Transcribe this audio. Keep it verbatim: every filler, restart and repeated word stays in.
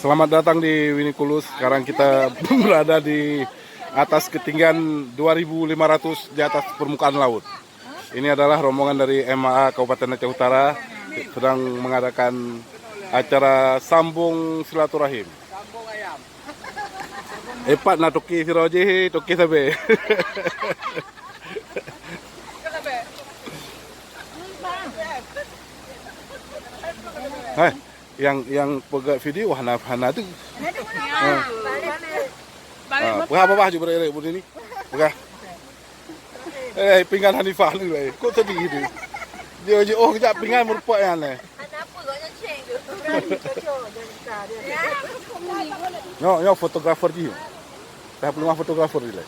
Selamat datang di Winikulus. Sekarang kita berada di atas ketinggian dua ribu lima ratus di atas permukaan laut. Ini adalah rombongan dari M A A Kabupaten Aceh Utara sedang mengadakan acara sambung silaturahim. Epat na toke sidroe jih, toke sabe. Hai, yang, yang peugah video wah hana, hana tu. Ha. Ha, peugah babah ju beri budi ni. Peugah. Eh, pinggan Hanifah ni lai. Kok sedih tu? Dia je, oh, kejap pinggan merupak yang aneh. Nyo, nyo fotografer jih. Dah peulumah fotografer jih lai.